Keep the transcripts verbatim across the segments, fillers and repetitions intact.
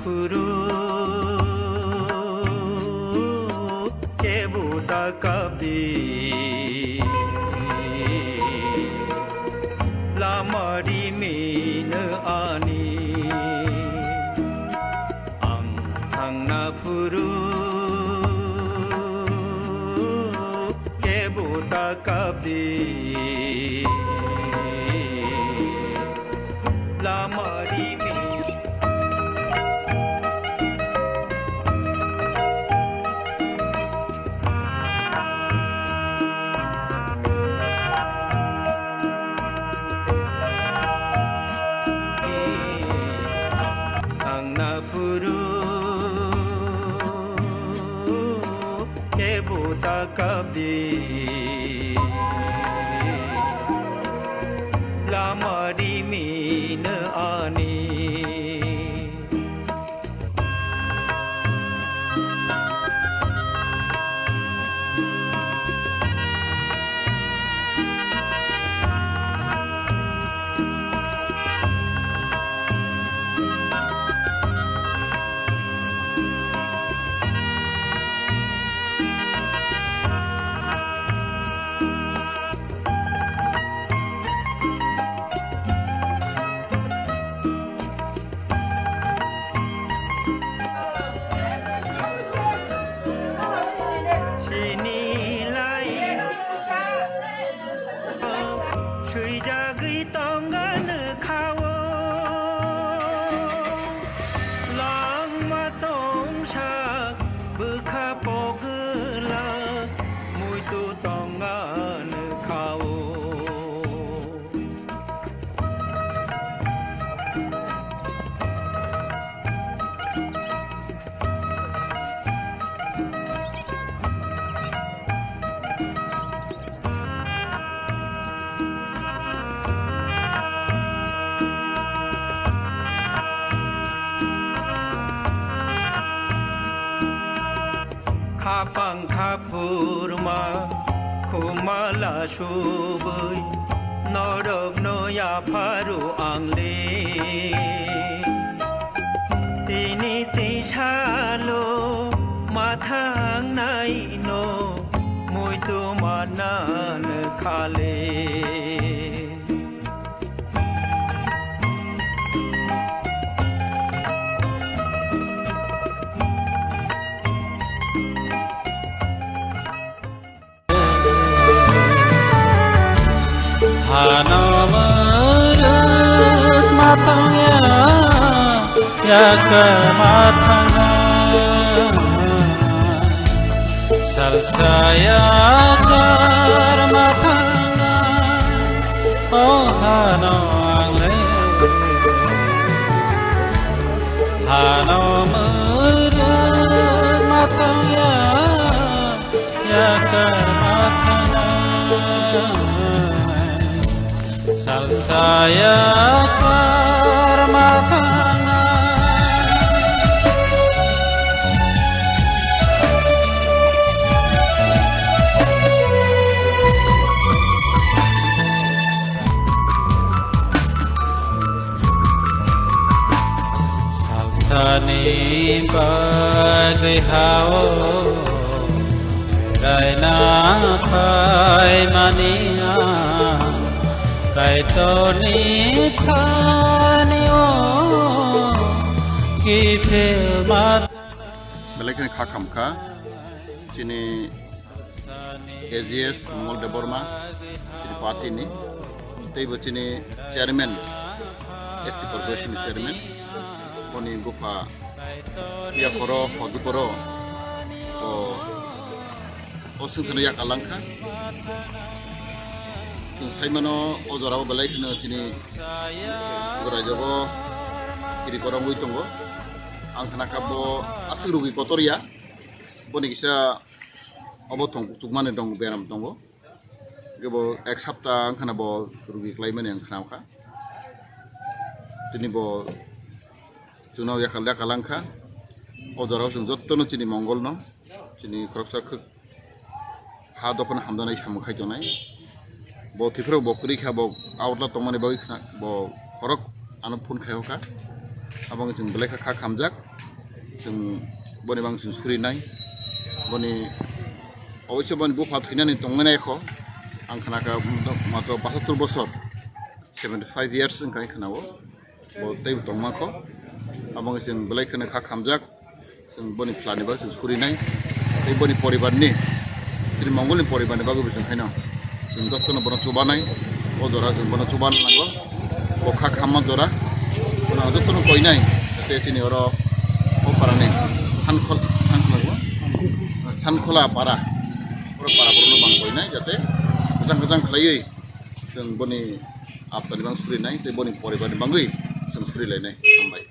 Phuru kebo da kabdi, lama rimino ani. Ang thangna phuru kebo da kabdi, lama rimi. Thangna phuru kebo da kabdi, lama rimino ani. Chini lai swijagwi tongani khao, langma tongsa bwkha pogwlak muitu tongani khao. Khapang khaphurma khumala subui norokno yapharu angle. Tini tisalo mathangnaino muitu manan khale. Hano muruk matang ya, yakar matang. Salsa yakar matang, o hano angle. Hano muruk matang ya, yakar matang. Salsa yakar matang. Salsani bagwi hao raina phaimani ang Kaitorni thani o kiphilma. Belai kheno kha khamkha chini A G S Mongol Debbarma, chini party ni, teibo chini chairman, S C corporation ni chairman, boni bupha yakhoro, hodukoro, o, o swngchano yakalangkha. Chwng saimano o jorao belai kheno chini raijago kiri korongwi tongo. Ang khnakha bo aswk rugwi kotor ya, boni kisa obo tong, chukmani dong, beram tongo. Kebo ek sapta wngkhana bo rugi khlaimani ang khna kha. Tini bo chwngno yakal yakal wngkha. O jorao chwng jotono chini mongolno, chini khoroksa khwk ha dophano hamjaknai samung khai tongnai. Bo thwiphrok bo kwrwi kha, bo outla tongmani bagwi khna, bo khorok ano phone khai o kha. Abo wngkha chwng belai kha kha khamjak, chwng boni bang chwng surinai, boni oboise boni bupha thwinani tongwi nai kho, ang khna kha matro basatur bosor, seventy five years wngkha khna o, bo tei tongma kho, abo wngkha chwng belai kheno kha khamjak. Chwng boni phlani bagwi chwng surinai, tei boni poribarni, chini Mongolni poribarni bagwi bo chwng khaino chwng jotono bono chubanai, o jora chwng bono chubana nango, bo kha khamma jora, bono ang jotono koinai, tei chini oro o parani Sankhola, Sankhola, Sankhola para, oro para borokno bang koinai, jate kwchang kwchang khlaiwi chwng boni aptani bang surinai, tei boni poribarni bagwi chwng surilainai, hambai.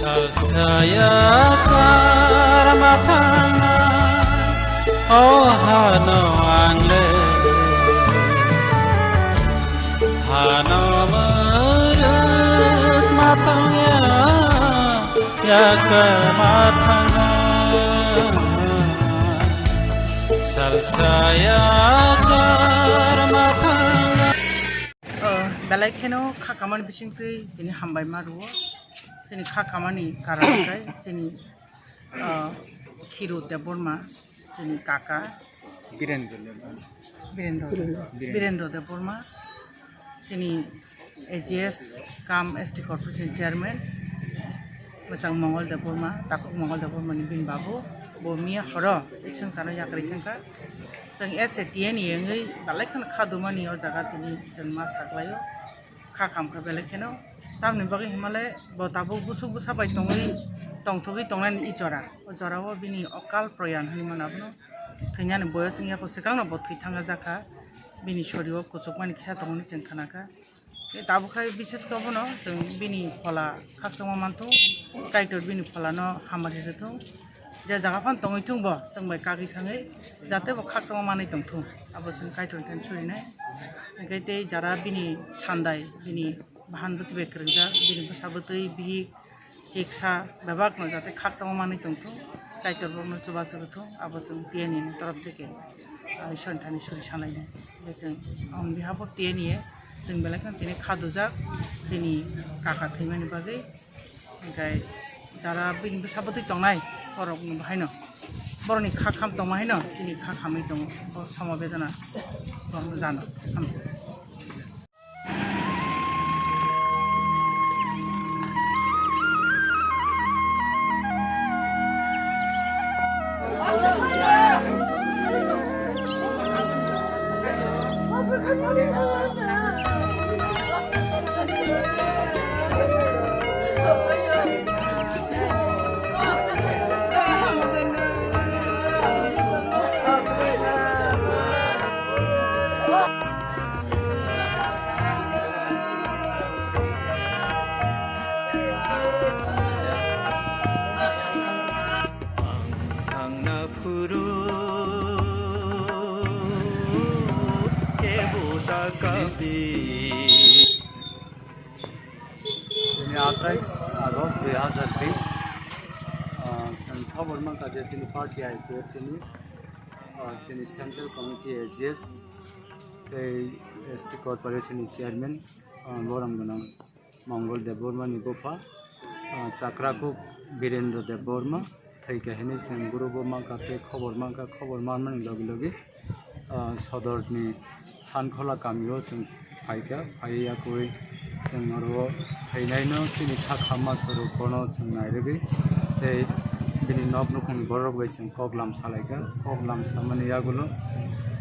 Sasaya karma thangna, o hano angle, hano muruk matangya. Yakar mathang, salsa yakar mathang. O, belai kheno kha kamani bisingtwi tini hambai ma rwo. Chini kha kamani karon khe chini, o, Khiru Debbarma, chini kaka. Birendra Debbarma. Birendra. Birendra. Birendra Debbarma, chini A G S cum S T Corporation Chairman, mwchang Mongol Debbarma, takhuk Mongol Debbarma ni bini babu, bo miya horo ising chano yakarwi thangkha. Chwng S A T N wngwi belai kheno kha dumani o jaga tini chwng ma saklaio. Kha khamkha belai kheno. Tamni bagwi hinmale bo tabuk busuk bwsa bai tongwi tongthogwi tongnani i jora. O jorao bini okal proyan hinwi mano abono. Thwinani boyos wngya kho, swkangno bo thwi thangajak kha. Bini sorio kuchukmani kisa tongmani chwng khnakha. Tei tabuk khai bishesh khe bono chwng bini phola khakchangma manthung, Kaitor bini pholano hamari rwthung. Je jaga phano tongwi thung bo, chwng bai kagwi thangwi, jate bo khakchangma manwi tongthung, abo chwng Kaitorni thani surinai. Hwnkhe tei jara bini sandai, bini bahan bwtwi bai kwrwngjak, bini bwsa bwtwi, bihik, hiksa, bebakno jate khakchangma manwi tongthung, Kaitor borokno chubachu rwthung, abo chwng tiyani ni torop theke, ah, Ishwarni thani suri sanlainai. Hwnkhe chwng on behalf of tiyani, chwng belai kheno tini kha dujak, chini kaka thwimani bagwi. Hwnkhe jara bini bwsa bwtwi tongnai borokno bahaino, borokni kha kham tongma haino chini kha khamwi tongo, o somo bedana borokno jano. Hambai. Ang thangna phuru kebo ta kabi. Dini atais August dui hazar teis, ah, chwng khobor mankha je chini party I P F T ni, ah, chini Central Committee A G S tei S T Corporation ni Chairman, ah, borom gwnang Mongol Debbarma ni bupha, ah, Chakrakuk Birendra Debbarma thwikha hinwi chwng group o mankha tei khobor mankha, khobor manmani logi logi, ah, sodor ni Sankhola kami o chwng phaikha, phaiwi yakwi chwng oro thwinaino chini kha khamma swrwk bono chwng nairwgwi tei bini nok nukhungni borok bai chwng koklam salaikha. Koklam samani yagulo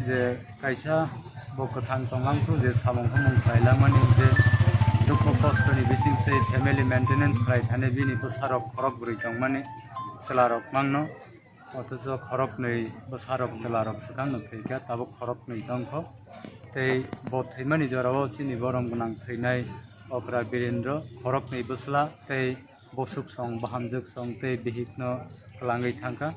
je kaisa bo kwthang tonglang thung je samung humung khlailangmani je dukhu kostoni bising tei family maintenance khlai thani bini bwsarok khorok bwrwi tongmani chwlarok mangno. Othocho khoroknwi bwsarok chwlarok swkang no thwikha, tabuk khoroknwi tongkho. Tei bo thwimani jorao chini borom gwnang thwinai okra Birendra, khoroknwi bwsla tei bosuk song, bahamjwk song tei bihikno kwlangwi thangkha.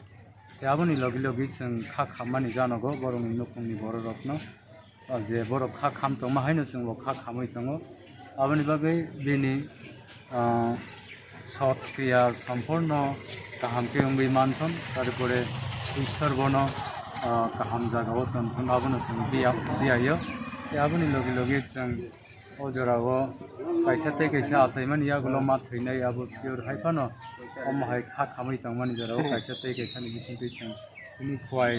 Tei aboni logi logi chwng kha khammani janogo borokni nukhungni bororokno. O je borok kha kham tongma haino chwng bo kha khamwi tongo. Aboni bagwi bini, ah, sot kriya somporno kaham khe wngwi manthon, tarpore Ishwar bono ah, kaham jagao tongthung, abono chwng biya-, biyaio. Tei aboni logi logi chwng o jorao kaisa tei kaisa achaimani yagulo ma thwinai, abo sure hai phano omo hai kha khamwi tongmani jorao kaisa tei kaisani bisingtwi chwng Bini khwai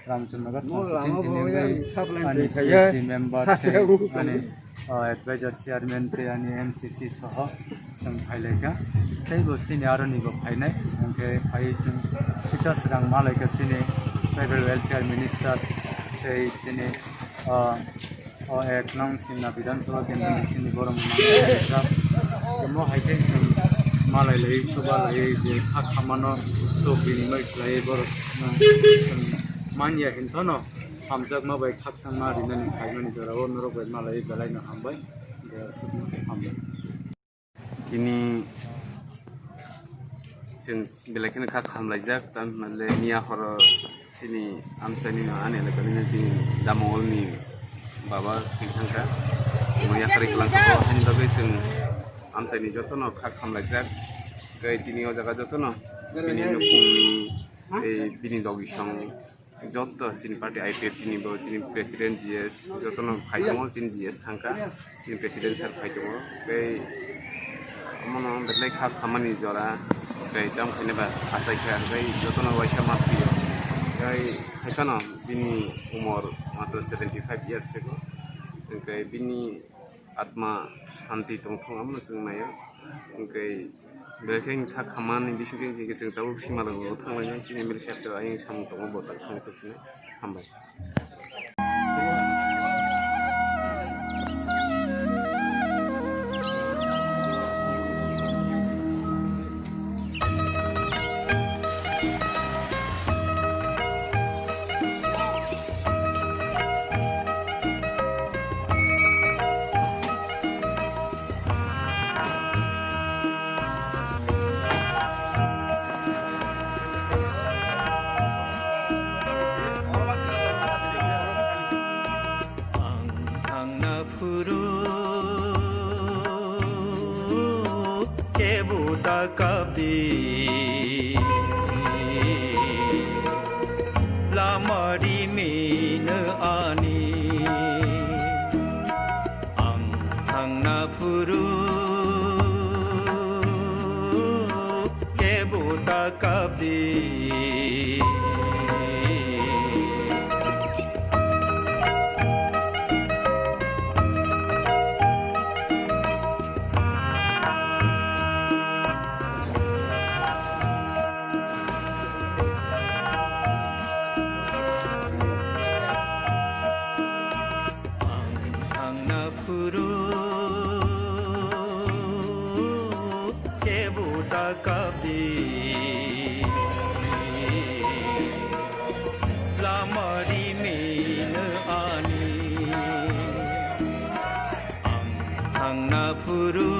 Ramchandra constituency ni wngwi ani C S C member tei ani, ah, advisor chairman tei ani M C C soho chwng phailaikha. Tei bo chini aroni bo phainai, hwnkhe phaiwi chwng sita swkang malaikha chini tribal welfare minister tei chini, ah, O ek nang Simna Bidhan Sabha Kendra ni sini borok mwnang kha. Tamo hai khe chwng malai lai, chuba lai je kha khamano sok bini mai khlai borok manya hin phano hamjakma bai khakchangma rinani khaimani jorao norok bai malai belai no hambai. Hambai. Tini chwng belai kheno kha khamlaijak, tamhinmale miya horo chini amchaini no ani elakani no chini Damongolni baba thwi thangkha. Omo yakarwi kwlangkha bo, haini bagwi chwng amchaini jotono kha khamlaijak. Tei tini o jaga jotono bini nukhungni tei bini logisong Joto chini party I P F T ni bo chini president G S, jotono phai tongo chini G S thangkha, chini president sir phai tongo. Tei omono belai kha khamani jora, tei tamo khaina ba achaikha, tei jotono waisa ma phio. Tei haiphano bini umor matro seventy five years sego. Tei bini atma shanti tongthung, abono chwng naio. Hwnkhe belai khe wngkha khamani bisingtwi hwnkhe chwng tabuk Simalago thanglaiwi chini M L A saheb tei ayang samung tongo, bo tak thangwi sokchina. Hambai. Ang thangna phuru kebo ta kapdi, lama rimino ani. Ang thangna phuru kebo ta kapdi. Ang thangna phuru kebo ta kapdi, lama rimino ani. Ang thangna phuru.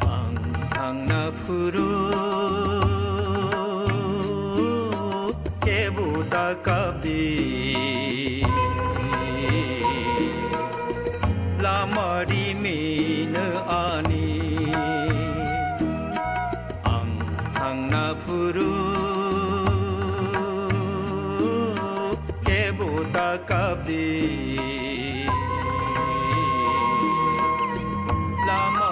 Ang thangna phuru kebo ta kapdi, lama rimino ani. Ang thangna phuru kebo ta kapdi, lama.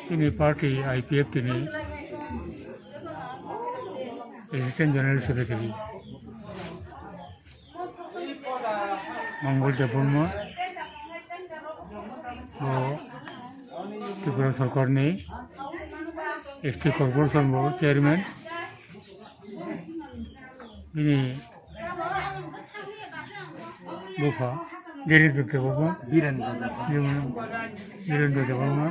Chini party I P F T ni Assistant General Secretary Mongol Debbarma, bo Tripura Sarkar ni S T Corporation bo Chairman, bini bupha Dhirendra Debbarma. Dhirendra Debbarma. Dhirendra Debbarma.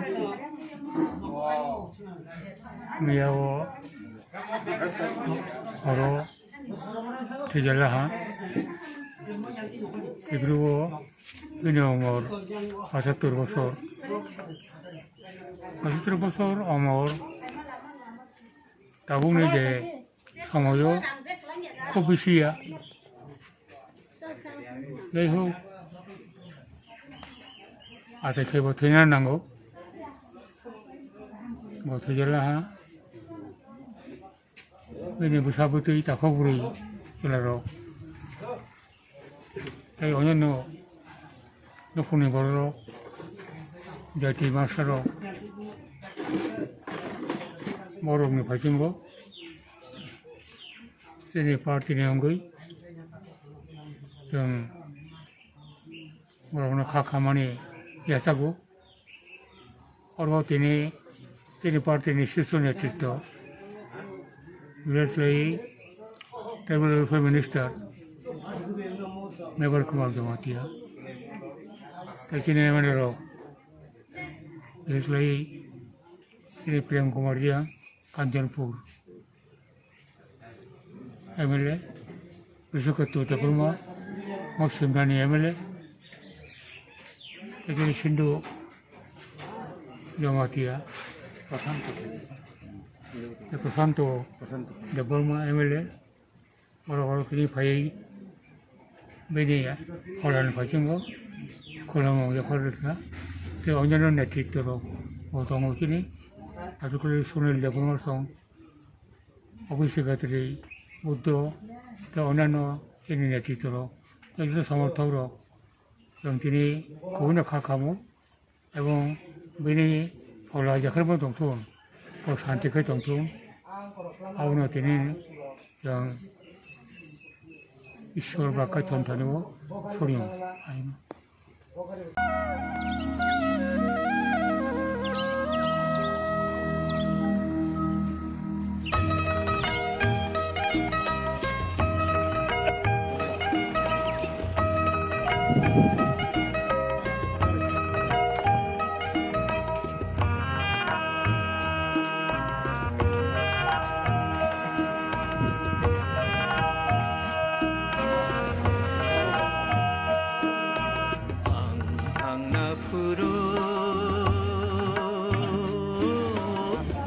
Miya o oro thwijala ha. Ebru o bini omor pochattor bosor. Pochattor bosor omor. Tabukni je somoyo khub bisi ya. Jai hok, achai khe bo thwina nango. Bo thwijala ha. Bini bwsa bwtwi takhuk bwrwi chwla rok. Tei onyono nukhungni bororok, jati master rok, borokni phaisingbo chini party ni wngwi chwng borokno kha khamani yachago. Oro tini chini party ni shirso netritwo, bises khlai Tribal Welfare Minister Mevar Kumar Jamatia, tei chini M L A rok, bises khlai chini Prem Kumar Reang, Kanchanpur M L A, Bishwakatu Debbarma, Moksimdani M L A, tei chini Sindhu Jamatia, Prashanto. Tei Prashanto Prashanto. Debbarma M L A, borok oro tini phaiwi bini pholani phaisingo khulumung yaphar rwkha. Tei onyono netritwo rok bo tongo chini, particularly Sunil Debbarma song, office secretary Buddho, tei onano chini netritwo rok, tei joto somorthok rok, chwng tini kubui no kha khamu, ebong bini phola jakhar bo tongthun, bo shanti khai tongthun, abono tini chwng Ishwar ba Kaitor thani bo soriyo. Ang thangna phuru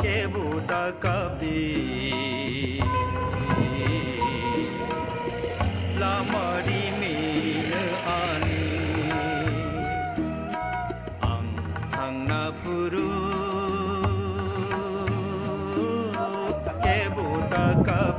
kebo da kabi, lama rimino ani. Ang thangna phuru kebo da ka